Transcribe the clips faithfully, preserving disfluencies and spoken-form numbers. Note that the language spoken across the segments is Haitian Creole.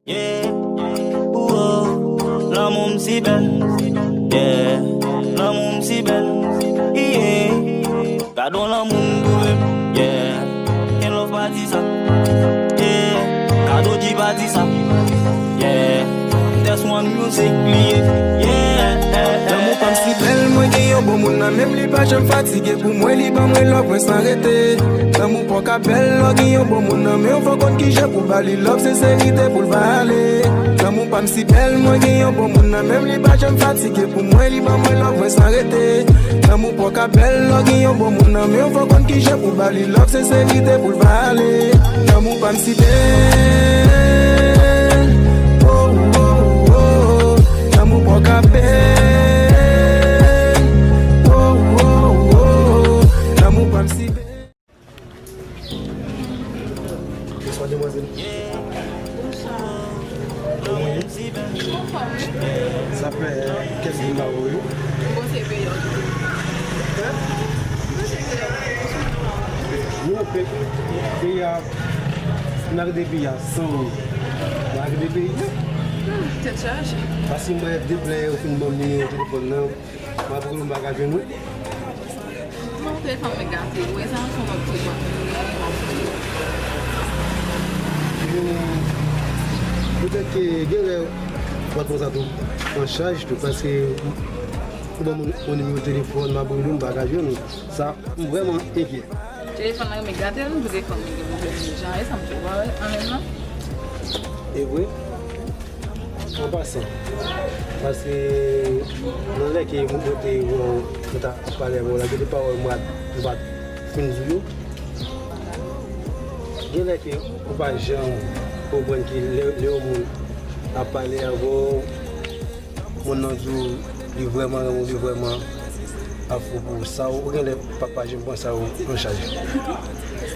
Yeah, ooh, oh, lanmou m si bèl. Yeah, lanmou m si bèl. Yeah, gade yon lanmou m twouve m. Yeah, gen love pa di sa. Yeah, kado ki pa di sa. Yeah, that's one music li ye. Yeah, lanmou pa m si bèl, mwen gen yon bon moun nan men m, li pa janm fatige pou mwen, li ban mwen love mwen san rete. Lanmou pa w ka bèl lè w gen yon bon moun nan men w, fò w konn kijan pou ba li love, senserite pou l va ale. Lanmou pa m si bèl, mwen gen yon bon moun nan men m, li pa janm fatige pou mwen, li ban mwen love mwen san rete. Lanmou pa w ka bèl lè w gen yon bon moun nan men w, fò w konn kijan pou ba li love, senserite pou l va ale. Lanmou pa m si bèl, oh, oh, oh, oh. Lanmou pa w ka bèl, oh, oh, oh, oh. Lanmou pa m si bèl. Bonswa, demwazèl. Kòman w ye? Anfòm, wi. Sa fè kèk jou m pa wè w. Mwen se peyi a. Hein? Mwen se peyi a. Nou, pe-, peyi a, n a kite peyi a san ou. N a kite peyi a. Hmm, tèt chaje. Paske m wè depi lè ou fin ban m nimewo telefòn nan, m ap rele w, m pa ka jwenn ou. Bon, telefòn mwen gate. Ou wè sa, se yon lòt ti bòt. Petèt ke gen lè bòt mwen sa tou an chaj tou, paske ou ban m yon nimewo telefòn, m ap rele w, m pa ka jwenn ou. Sa, m vrèman enkyè. Telefòn nan, men gade, m tou telefòn mwen gen pwoblèm deja. E sa m tou pa wè an menm nan. E vre? An pasan, paske nan lè ke mwen te wè w, mwen t ap pale avè w la, gen de pawòl mwen pa t fin di w yo. Gen lè ke ou pa janm konprann ke lè, lè yon moun ap pale avè w, moun nan di w li vrèman renmen w, li vrèman ap fou pou ou. Sa ou gen lè pa, pa janm pran sa ou an chaj.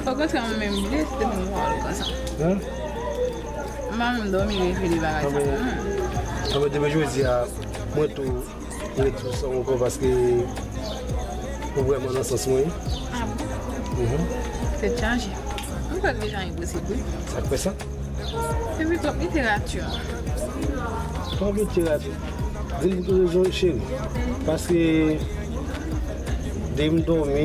Okontrè, mwen menm, m bliye si te menm pawòl konsa. Hein? M pa menm dòmi revele bagay sa non. Anben, depi jodi a, mwen tou ret sou sa ankò paske ou vrèman nan sans mwen. Ah bon? Mhm. Tèt chaje. M kwè deja enposib, wi. Sa k fè sa? Epi twòp literati. Twòp literati. Di m rezon, cheri. Paske depi m dòmi,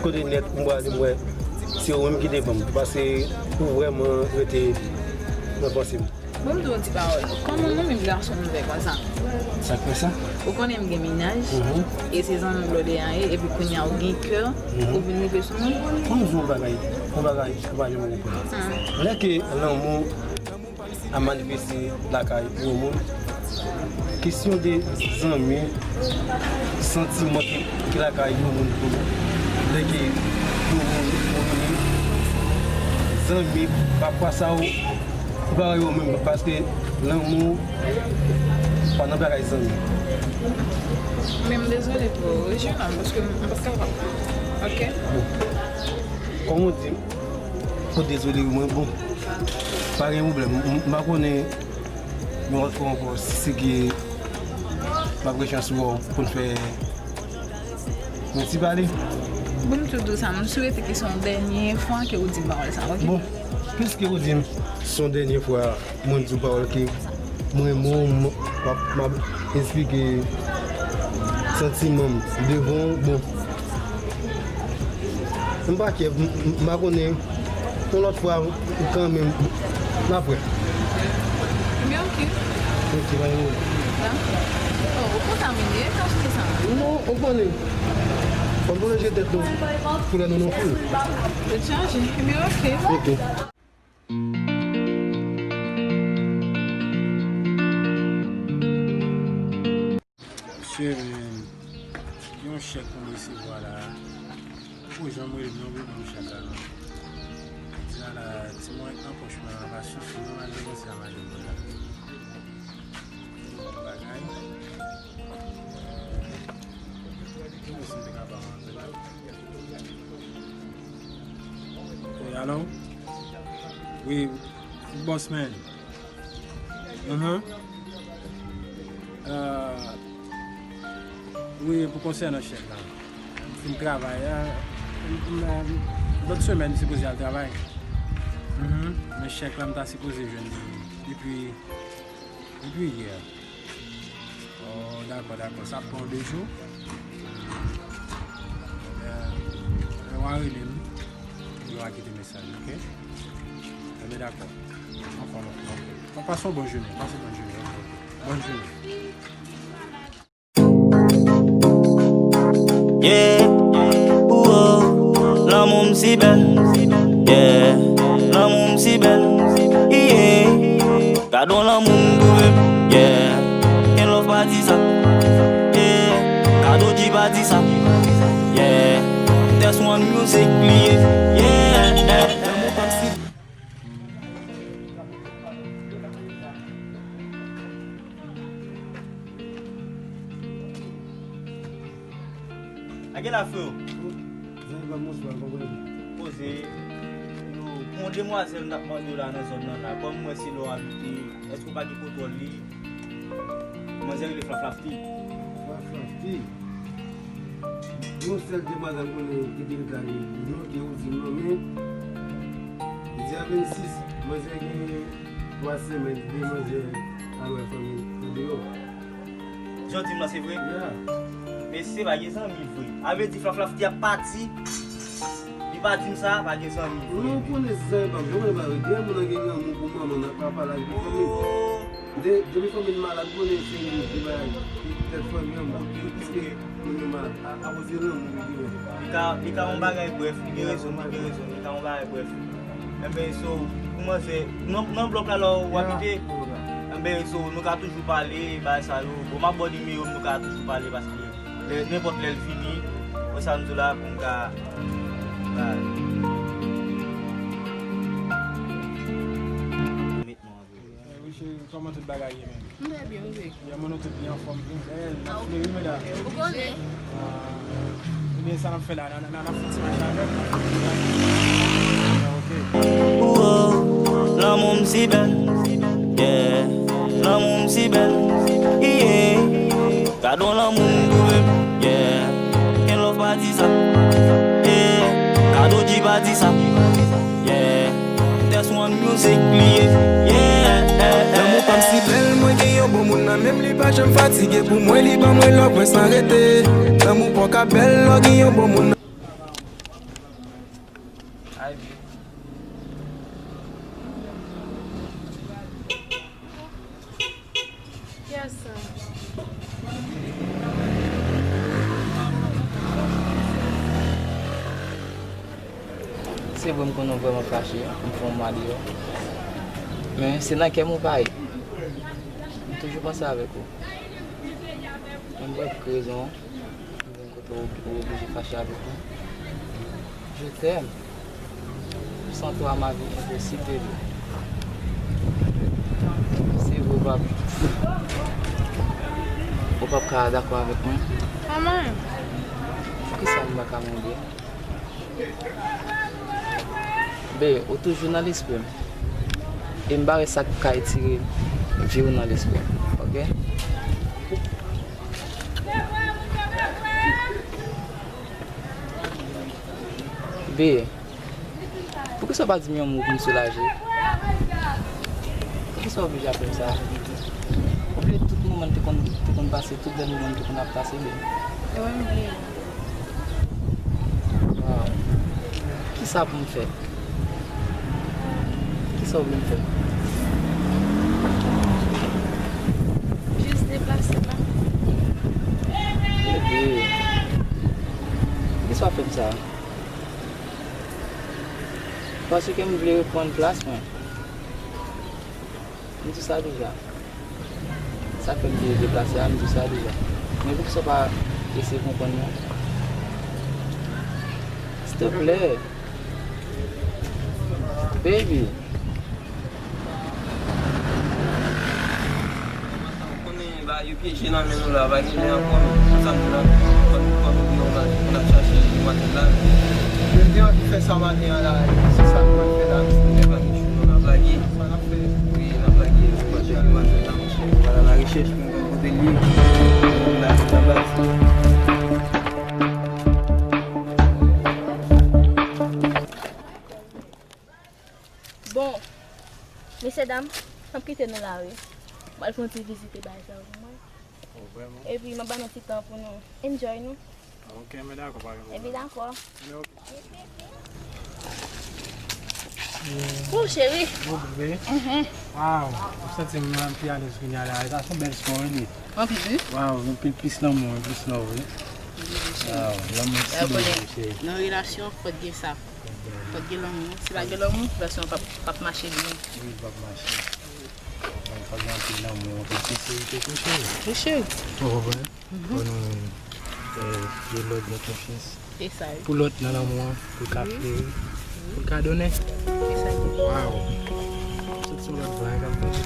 kote nèt m prale m wè se ou menm ki devan m. Paske ou vrèman rete nan panse m. Bon, m di w ti pawòl. Kòman mwen menm gason m fè konsa? Sa k fè sa? Ou konnen m gen mennaj, mhm, e se zanmi m blòdè a ye, epi kounye a ou gen kè, mhm, ou vin rive sou mwen. Bon, m di w yon bagay, yon bagay ou pa janm konprann. Hmm. Lè ke lanmou a manifeste lakay yon moun, kesyon de zanmi, santiman ki, ki lakay yon moun pou lè ke yon moun, yon moun, zanmi, pafwa sa ou, ou pa wè yo menm, paske lanmou pa nan bagay zanmi. Men m dezole pou ou, wi, jenòm, paske m, m pa kapab. Oke? Bon. Kòm ou di, ou dezole, wi, mwen, bon, pa gen pwoblèm. M, m, m pa konnen yon lòt fwa ankò, si se ke m ap gen chans wè w pou n fè yon ti pale. Bon, m tou di w sa, m swete ke se yon dènye fwa ke ou di m pawòl sa, oke? Bon, piske ou di m se yon dènye fwa, mwen di w pawòl ke mwen renmen w, m, m ap, m ap esplike santiman m devan w, bon. M pa kè, m, m, m pa konnen. Yon lòt fwa, kanmenm, n ap wè. Men oke. Oke, pa gen pwoblèm. Dakò. Oh, ou kontamine, e kach ki sa? Non, ou konnen. Fò n pwoteje tèt nou. Koulè nou nan foul. Tèt chaje. Men oke. Oke. Mesye, men, gen yon chèk mwen resevwa la. Ou janm rele m non pou ban m chèk la non. Di a la, ti mwen nan pòch mwen an pa sifi non, m al negosye a madanm mwen la. Bagay. Mwen si m te ka ba w anpil. Wi, alo? Wi, boss man. Mhm. Euh, wi, pou konsènan chèk la. M fin travay, euh, m, m, lòt semèn, m sipoze al travay. Mhm. Men chèk la, m ta sipoze jwenn li. Depi, depi yè. Oh, dakò, dakò. Sa ap pran de jou. Lè, lè w a rele m, yo a kite mesaj, ok? Enben, dakò. Ankò lòt fwa. Pase yon bòn jounen, pase yon bòn jounen, ok, ok. Bòn jounen. Yeah, ooh, oh, lanmou m si bèl. Yeah, lanmou m si bèl. Yeah, gad on lanmou m twouve. Yeah, Ken Love pa di sa. Yeah, Kadodji pa di sa. Yeah, Test One Music li ye. Yeah, yeah. A gen la, freo? Zanmi pa m, bonswa, kòman w ye? Poze. Yo, gon demwazèl m t ap mande w la nan zòn nan la. Kòm m wè se la w abite, èske w pa gen kontwòl li? Manzè rele Flaflafti. Flaflafti? Yon sèl demwazèl m konnen ki te ret la, li note ou di m non, men jodi a vennsis, manzè gen twa semèn, de manzè al wè fanmi l andeyò. Jan w di m lan, se vre? Yeah. Mesye, pa gen zanmi vre. A vle di Flaflafti ap pati. Li pa di m sa, pa gen zanmi vre. Non, ou konnen se zanmi pa m. Jan w konnen pa vre. Gen moun nan gen lanmou pou manman l, papa l ak fanmi l. De, depi fanmi l malad, konnen se li ki bay tèt fanmi an, bon, piske moun yo malad. A, akoz de lanmou li genyen. Li ka, li ka yon bagay, brèf, li gen rezon, li gen rezon, li ka yon bagay, brèf. Enben, so, pou manzè, nan, nan blòk la, la w abite? Yeah. Enben, so, nou ka toujou pale, bagay sa yo. Bon, m ap ba w nimewo m, nou ka toujou pale, paske lè, nenpòt lè l fini, wè sa m di w la, pou m ka, ka met nou antre. Eh, wi, cheri, kòman tout bagay ye, menm? M trè byen, wi. Ya, mwen, nou tout byen anfòm, byen bèl, n ap fleuri, medam. Ou konnen. Ah, ebyen, sa n ap fè la, n a, n a, n a, n ap fè ti mache avèk, n ap fè ti mache. Ah, ok. Ooh, oh, lanmou m si bèl, yeah, lanmou m si bèl, yeah. Gad on lanmou m twouve, yeah. Ken Love pa di sa, yeah. Kadodji pa di sa, yeah. Test One Music li ye, yeah. Lanmou pa m si bèl, mwen gen yon bon moun nan men m, li pa janm fatige pou mwen, li ban mwen love mwen san rete. Lanmou pa w ka bèl, lè w gen yon bon moun nan. Yes, sir. Se vre, m konnen w vrèman fache, m fè yon mwa deyò. Men se nan kè m ou pa ye. M toujou panse avèk ou. Men m pa wè pou ki rezon. Kote ou, ou oblije fache avèk mwen. Je t'aime. Sans toi, ma vie impossible, bébé. Se vre, w p ap, ou p ap ka dakò avèk mwen. Kòman? Poukisa m pa ka mande? Be, ou toujou nan lespri m. E m pa wè sa k ka retire vi w nan lespri m. Ok? Be, poukisa w pa di m yon mo pou m soulaje? Poukisa w oblije ap fè m sa? Ou bliye tout moman n te konn, te konn pase, tout bèl moman n te konn ap pase, be? E mwen m bliye. Waw. Kisa pou m fè? Kisa w vle m fè? Jis deplase m. Bebe. Poukisa w ap fè m sa? Paske m vle reprann plas mwen. M di sa deja. Sa k fè m te deplase a, m di sa deja. Men poukisa w pa eseye konprann mwen? Silteplè. Baby. Ou konnen bagay yo pyeje nan men nou la, pa gen lè ankò, men sa nou la, fò nou, fò nou gen yon bagay pou n ap chache yon maten la. Yo te anvi fè sa maten an la, se sa nou pral fè la. Men pa gen chou non, n ap lage. Sa n ap fè? Wi, n ap lage, nou pral chèche maten la, monchè. Nou pral a la rechèch pou nou wè kote l ye. La, la baz. Bon, mesyedam, M ap kite nou la, wi. M al fè yon ti vizite bagay sa yo pou mwen. Oh, vrèman? Epi, m ap ba nou ti tan pou nou enjoy nou. Ah, ok, mwen dakò, pa gen pwoblèm. Epi, dakò. Mwen ok. Kou, cheri. Kou, bebe. Mhm. Waw, m santi m pi alèz kounye a la. Sa se yon bèl spò, wi. Anpil, wi. Waw, anpil plis lanmou, plis love, wi. Waw, lanmou si bèl, cheri. Nan relasyon, fòk gen sa. Fòk gen lanmou. Si pa gen lanmou, relasyon p ap, p ap mache byen. Wi, p ap mache. Fòk gen anpil lanmou, anpil senserite tou, cheri. Wi, cheri. Ou konprann? Pou nou, eh, gen lòt nan konfyans. Se sa, wi. Pou lòt nan lanmou an, pou l ka fleri, pou l ka donnen. Se sa, wi. Waw. Sot sou lòt van an k ap vini.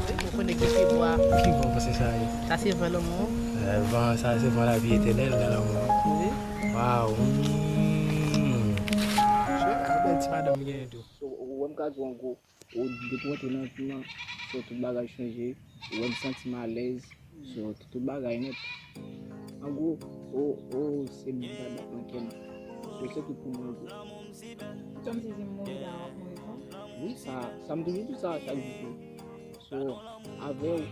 Wi, ou konnen ki pi bò a. Ki van w panse sa ye? Sa se van lanmou an. Eh, van sa se van lavi etènèl nan lanmou an. Wi. Waw. Hmm. Cheri, bèl ti madanm ou genyen tou. So, ou wè m ka di w an gwo, ou depi w antre nan vi m nan, so tout bagay chanje, ou wè m santi m alèz, so tout bagay nèt. An gwo, o, o, se m ki bay bat nan kè m. So se tout pou mwen, an gwo. Kòmsi se m mouri la, w ap mouri tou? Wi, sa, sa m toujou di sa chak jou tou. So, avè w,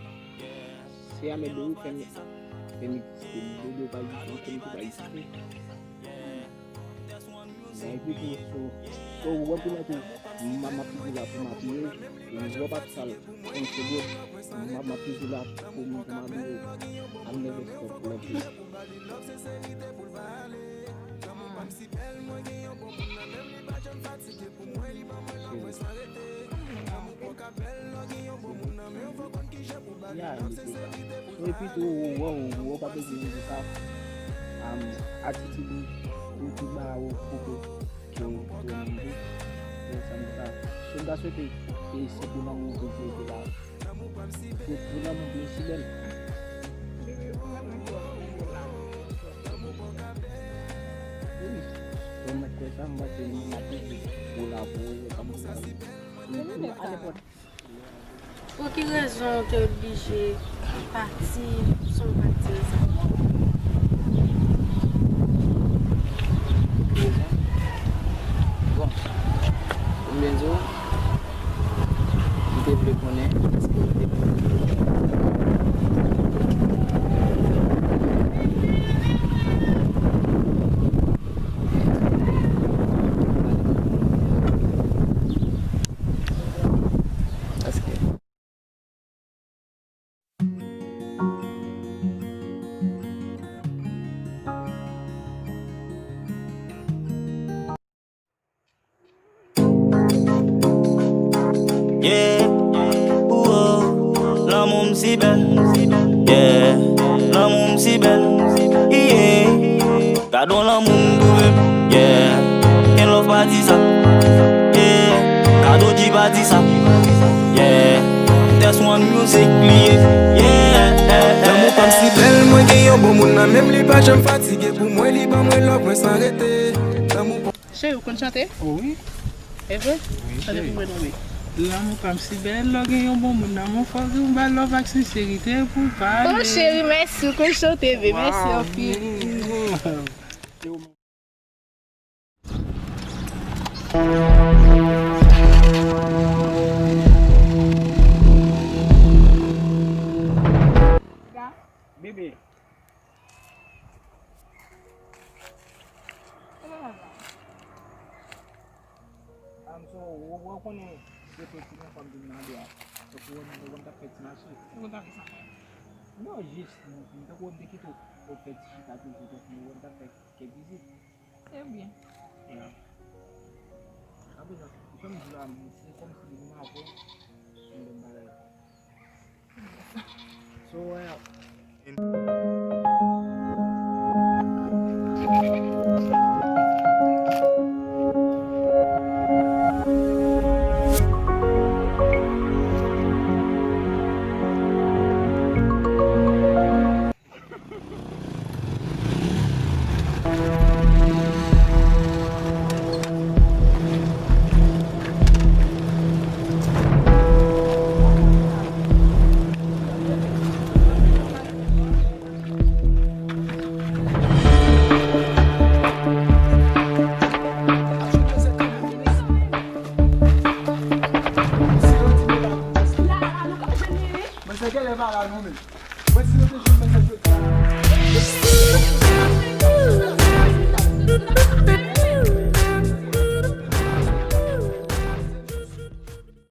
se amède ou fè m, fè m egziste. Depi w pa egziste, anfen, m tou pa egziste. Sa epi tou, so, so, ou wè pou mwen tou, m ap, m ap toujou la pou m apiye w. Yon dwòp ap sal, yon segonn, m ap, m ap toujou la pou mwen, pou m apiye w. I'm never stop love you. Ya, li te ka. So, epi tou, ou wè, ou, ou pa bezwen di sa. Am, atitid ou, ou tout bagay ou poko ke ou mande. Se sa m ta. So, m ta swete, e, se pou lanmou ke Dye te ba ou. Pou, pou lanmou byen si bèl. Wi. Bon, mwen kwè sa, m panse m ap toujou pou la pou ou, e pa pou sa. Pou nenpòt. Pou ki rezon w te oblije pati san w pa t di m sa? Rezon? Bon, pou m byen di w, m te vle konnen èske w te konnen. Èske Yeah, oh, oh, lanmou m si bèl. Yeah, lanmou m si bèl. Yeah. Gad on lanmou m twouve m, yeah. Ken love pa di sa, yeah. Gad O G pa di sa, yeah. Test One Music li ye, yeah. Lanmou pa m si bèl, mwen gen yon bon moun nan men m, li pa janm fatige pou mwen, li ban mwen love mwen san rete. Lanmou pa Cheri, ou konn chante? O wi. E vre? Wi, cheri. Chante pou mwen non, wi. Lanmou pa m si bèl, lè w gen yon bon moun nan men w, fò w gen yon ba love ak senserite pou l pale. Oh, cheri, mèsi, ou konn chante, bebe, mèsi anpil. Bebe. Sa pa mal la. Am, so, ou, ou konnen se pou ti nan fòm vin mande a. Tankou ou wè m, ou wè m t ap fè ti mache. Ou t ap fè sa fè? Non, jis, tankou ou wè m te kite w, ou fè ti chita toujou, tankou ou wè m t ap fè kèk vizit. Se byen. Ya. Apre sa, jan m di la, se kòmsi depi m avè w, se yon lòt bagay. So, wè, Genlè pa la non men. Mwen si nou te jwenn